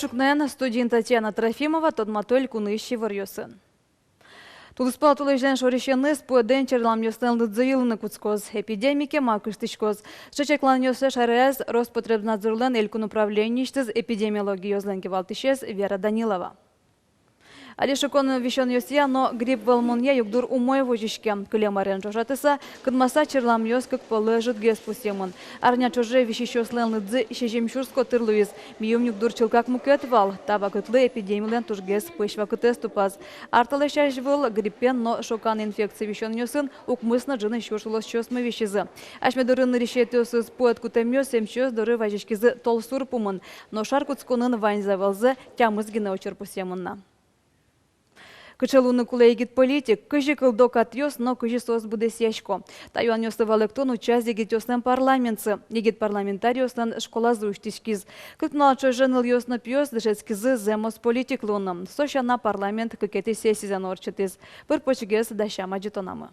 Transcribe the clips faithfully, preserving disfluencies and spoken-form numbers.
Ӵукнаен, студиын Татьяна Трофимова. Тодмато элькунысь иворъёсын. Тулыспал толэзьлэн шорысеныз пуэдэн черламъёслэн лыдзы йылыны кутскоз. Эпидеми кема кыстӥськоз. Сыӵе чакланъёссэ шараяз Роспотребнадзорлэн элькун управлениысьтыз эпидемиология ёзлэн кивалтӥсез Вера Данилова. Али шукон висёнъёсъя но грипп вӧлмонъя югдур умой возиське. Кылем арен ӵошатыса, кынмаса черламъёс кык полэс ӝытгес пусъемын. Арня ӵоже висисьёслэн лыдзы сизьым сюрс котыр луиз. Миым югдур чылкак мукет вал. Та вакытлы эпидемилэн тужгес пӧсь вакытэз тупаз. Ар талэсь азьвыл гриппен но шокан инфекция висёнъёсын укмыс но ӝыны сюрс улосчиосмы висизы. Асьме дорын нырысетӥосыз пуэд кутэмъёс эмчиос доры вазиськизы толсур пумын. Нош ар кутсконын ваньзэ валзэ тямыс гинэ учыр пусъемын на. Кыӵе луыны кулэ егит политик, кызьы кылдо катъёс но кызьы соос быдэсъясько? Та юанъёслы валэктон утчаз егитъёслэн парламентсы. Егит парламентариослэн школазы усьтӥськиз. Кык нунал ӵоже нылъёс но пиос дышетскизы зэмос политик луыны. Со сяна, парламент кыкетӥ сессизэ но ортчытӥз. Пыр-почгес дасям адӟытонамы.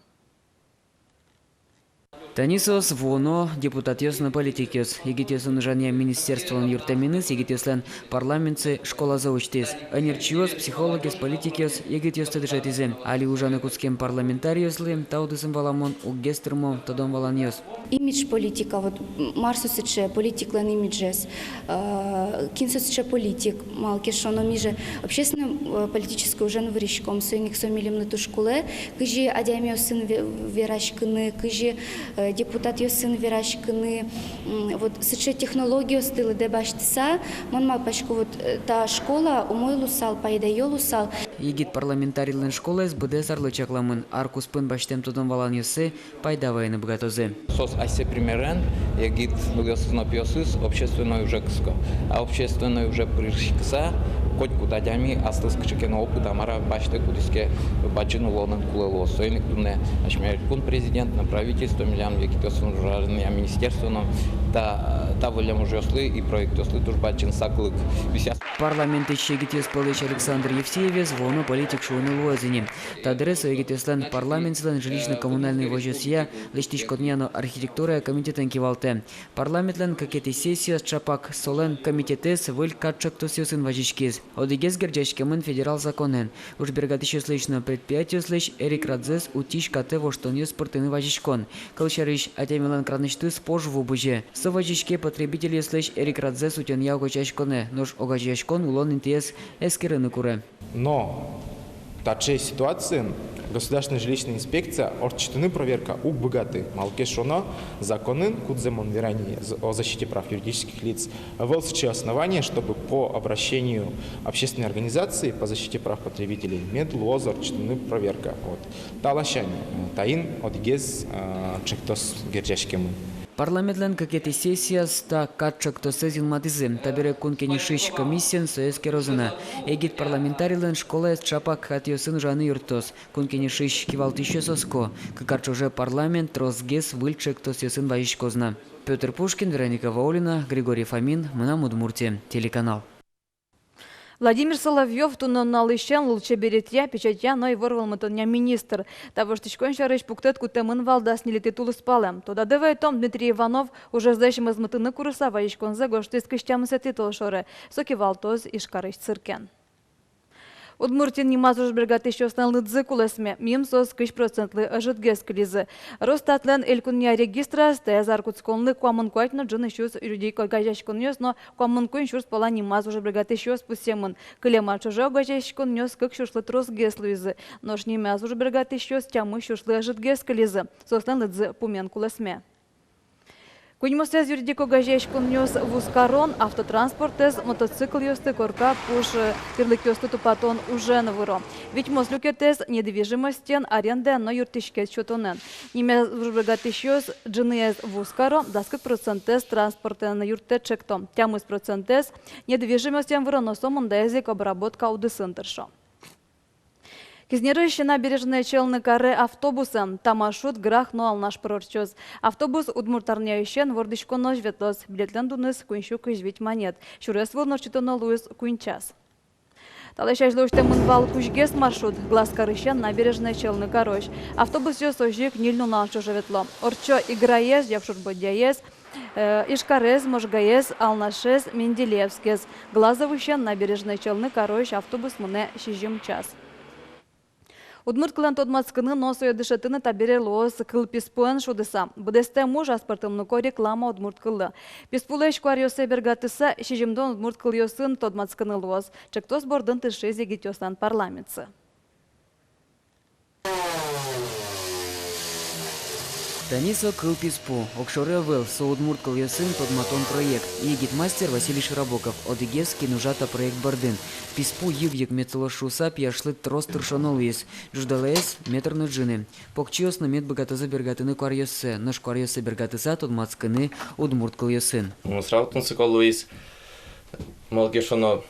Тани соос вуоно депутатъёс но политикъёс. Егитъёсын ужанъя министерстволэн юрттэменыз егитъёслэн парламентсы школазы усьтӥз. Ӧнерчиос, психологъёс, политикъёс егитъёсты дышетӥзы. Али ужаны кутскем парламентариослы та удысын валамон уггес тырмо тодон-валанъёс. Имидж политика, вот, м, мар со сыӵе политиклэн имиджез, э, кин со сыӵе политик, малы ке шуоно, ми же общественно, э, политической ужен выриськом, соин ик со милемлы туж кулэ, кызьы адямиосын ве-, вераськыны, кызьы, э, депутатъёсын вераськыны, м, вот сыӵе технологиосты лыдэ басьтыса, мон малпасько, вот, э, та школа умой луысал, пайдаё луысал. Егит парламентарийлэн школаез быдэс арлы чакламын. Ар куспын басьтэм тодон-валанъёссы пайда вайыны быгатозы. Соос асьсэ примерен егит нылъёсыз но пиосыз общественной уже кыско. А общественной уже пыриськыса, котькуд адями аслыз кыӵе ке но опыт, а мар-а, басьтэ, кудӥз ке бадӟым улонын кулэ луоз. Соин ик туннэ асьме элькун президент но правительство милям егитъёсын ужанъя министерство но та, та выллем ужъёслы и проектъёслы туж бадӟым саклык висъяз. Парламентысь егитъёс пӧлысь Александр Евсеевез вуоно политик шуыны луоз ини. Та дыре со егитъёслэн парламентсылэн жилищно-коммунальной возёсъя, лэсьтӥськонъя но архитектурая комитетэн кивалтэ. Парламентлэн кыкетӥ сессияз ӵапак солэн комитетэз выль кат ӵектосъёсын вазиськиз. Одӥгез герӟаськемын федерал законэн: ужбергатӥсьёслэсь но предприятиослэсь эрикрадзэс утись катэ воштонъёс пыртыны вазиськон. Кылсярысь, адямилэн кранысьтыз пож ву бызе. Со вазиське потребительёслэсь эрикрадзэс утёнъя огазеяськонэ, нош огазеяськон улон интыез эскерыны куре. Но таӵе ситуациын государственной жилищной инспекция ортчытыны проверка уг быгаты. Малы ке шуоно, законын, кудзэ мон верай ни, з-, о защите прав юридических лиц, ӧвӧл сыӵе основание, чтобы по обращению общественной организации по защите прав потребителей мед луоз ортчытыны проверка. Вот. Та ласянь, э, таин одӥгез, э, ӵектос герӟаськемын. Парламентлэн кыкетӥ сессияз та кат ӵектосэз юнматӥзы. Табере Кун Кенешысь комиссиен сое эскерозы на. Егит парламентарийлэн школаез ӵапак катъёсын ужаны юрттоз. Кун Кенешысь кивалтӥсьёс оско: кык ар ӵоже парламент тросгес выль ӵектосъёсын вазиськоз на. Пётр Пушкин, Вероника Ваулина, Григорий Фомин, «Мынам Удмуртие» телеканал. Владимир Соловьёв туннэ нуналысен лулчеберетъя, печатья но ивор вӧлмытонъя министр. Та воштӥськон сярысь пуктэт кутэмын вал дас ньылетӥ тулыспалэ. Тодады вайтом, Дмитрий Иванов ужезлэсь мозмытыны курыса вазиськонзэ гожтӥз кызь тямысэтӥ толшоре. Со кивалтоз Ижкарысь циркен. Удмуртиын нимаз ужбергатӥсьёслэн лыдзы кулэсме, миым соос кызь процентлы ӧжытгес кылизы. Росстатлэн элькунъя регистраз таез ар кутсконлы куамын куать но ӝыны сюрс юридик огазеяськонъёс но куамын куинь сюрс пала нимаз ужбергатӥсьёс пусъемын. Кылем ар ӵоже огазеяськонъёс кык сюрслы тросгес луизы, нош нимаз ужбергатӥсьёс тямыс сюрслы ӧжытгес кылизы. Соослэн лыдзы пумен кулэсме. Куиньмосэз юридик огазеяськонъёс вузкарон, автотранспортэз, мотоциклъёсты, корка пуш, э, тӥрлыкъёсты тупатон ужен выро. Витьмос люкетэз недвижимостен, арендаен но юрттӥськет сётонэн. Нимаз ужбергатӥсьёс ӝыныез вузкаро, дас кык процентэз транспортэн юрттэт ӵекто, тямыс процентэз недвижимостен выро, но со мындаез ик обработка удысын тыршо. Кизнерысь Набережная Челны каре автобусэз. Та маршрут Грах но Алнаш пыр ортчоз. Автобус удмуртарняысен вордӥськонозь ветлоз. Билетлэн дуныз куинь сю кызь вить манет. Сюрес вылын ортчытоно луиз куинь час. Талэсь азьло усьтэмын вал кузьгес маршрут Глазкарысен Набережная Челны карозь. Автобусъёс озьы ик ньыль нунал ӵоже ветло. Ортчо Играез, Якшур-Бӧдьяез, Э, Ижкарез, Можгаез, Алнашез, Менделеевскез. Глазовысен Набережной Челны карозь автобус мынэ сизьым час. Удмурт кылэн тодматскыны но сое дышетыны табере луоз кылписпуэн шудыса. Быдэстэм уж — аспӧртэмлыко реклама удмурт кыллы. Писпулэсь куаръёссэ бергатыса, сизьымдон удмурт кылъёсын тодматскыны луоз. Ӵектос бордын тыршиз егитъёслэн парламентсы. Тани со кылписпу. Огшоры ӧвӧл, со удмурт кылъёсын тодматон проект. Егит мастер Василий Широбоков одӥгез, кин ужа та проект бордын. Писпу йыг-йыг мед сылоз шуыса, пияшлы трос тыршоно луиз. Ӝуждалаез метр но ӝыны. Покчиос но мед быгатозы бергатыны куаръёссэ, нош куаръёссэ бергатыса тодматскыны удмурт кылъёсын. Ну, сразу тунсыко луиз, малы ке шуоно,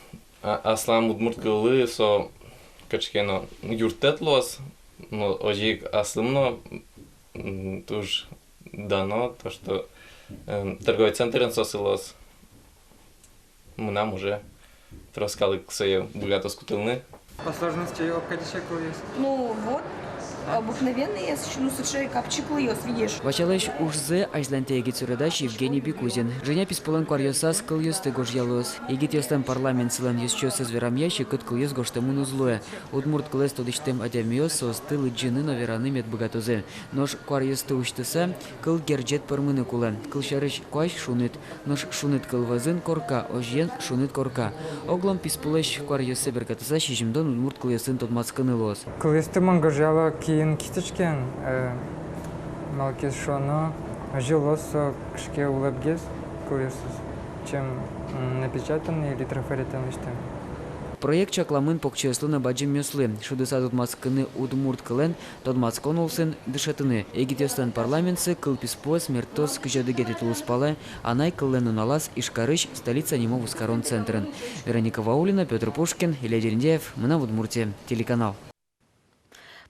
а, аслам удмурт кыллы со кыӵе ке но юрттэт луоз, но озьы ик аслым но, м, туж дано то, что, эм, торговый центрын со сылоз. Мынам уже трос калык сое быгатоз кутылыны. По сложности огкадесь-а кылъёс? Ну вот, обыкновенные, с-, ну, сыӵе капчи кылъёс, видишь. Вачалэсь ужзэ азьланьтэ егит суредась Евгений Бикузин. Женя писпулэн куаръёсаз кылъёсты гожъялоз. Егитъёслэн парламентсылэн ёзчиосыз верамъя, секыт кылъёс гожтэмын уз луэ. Удмурт кылэз тодӥсьтэм адямиос соосты лыдӟыны но вераны мед быгатозы. Нош куаръёсты усьтыса, кыл герӟет пӧрмыны кулэ. Кылсярысь, куазь — шуныт. Нош шуныт кыл вӧзын — корка, озьыен — шуныт корка. Оглом писпулэсь куаръёссэ бергатыса, сизьымдон удмурт кылъёсын тодматскыны луоз. Кылъёсты мон гожъяло киын кисточкаен, э, малы ке шуоно, озьы луоз со кыӵе ке улэпгес кылъёсыз, чем, м, напечатанный или трафаретэн лэсьтэм. Проект чакламын покчиослы но бадӟымъёслы. Шудыса тодматскыны удмурт кылэн, тодматскон улсын дышетыны. Егитъёслэн парламентсы кылписпуэз мерттоз кызь одӥгетӥ тулыспалэ Анай кыллэн нуналаз Ижкарысь «Столица» нимо вузкарон центрын. Вероника Ваулина, Пётр Пушкин, Илья Дерендяев, «Мынам Удмуртие» телеканал.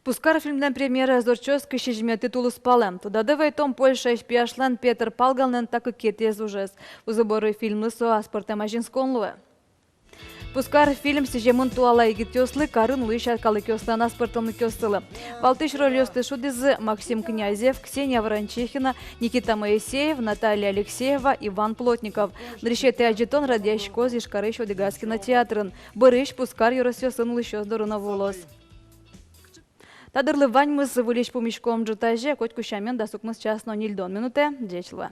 «Пузкар» фильмлэн премьераез ортчоз кызь сизьыметӥ тулыспалэ. Тодады вайытом, Польшаысь пияшлэн Петер Палганлэн та кыкетӥез ужез. Узы-боры фильмлы со аспӧртэм азинскон луэ. «Пузкар» фильм сӥземын туала егитъёслы, карын улӥсь калыкъёслэн аспӧртэмлыкъёссылы. Валтӥсь рольёсты шудӥзы Максим Князев, Ксения Ворончихина, Никита Моисеев, Наталья Алексеева, Иван Плотников. Нырысетӥ адӟытон радъяськоз Ижкарысь одӥгаз кинотеатрын. Бӧрысь Пузкар ёросъёсын улӥсьёс доры но вуылоз. Та дырлы ваньмыз. Выльысь пумиськом ӝытазе, котьку сямен, дас укмыс час но ньыльдон минутэ. Ӟеч луэ.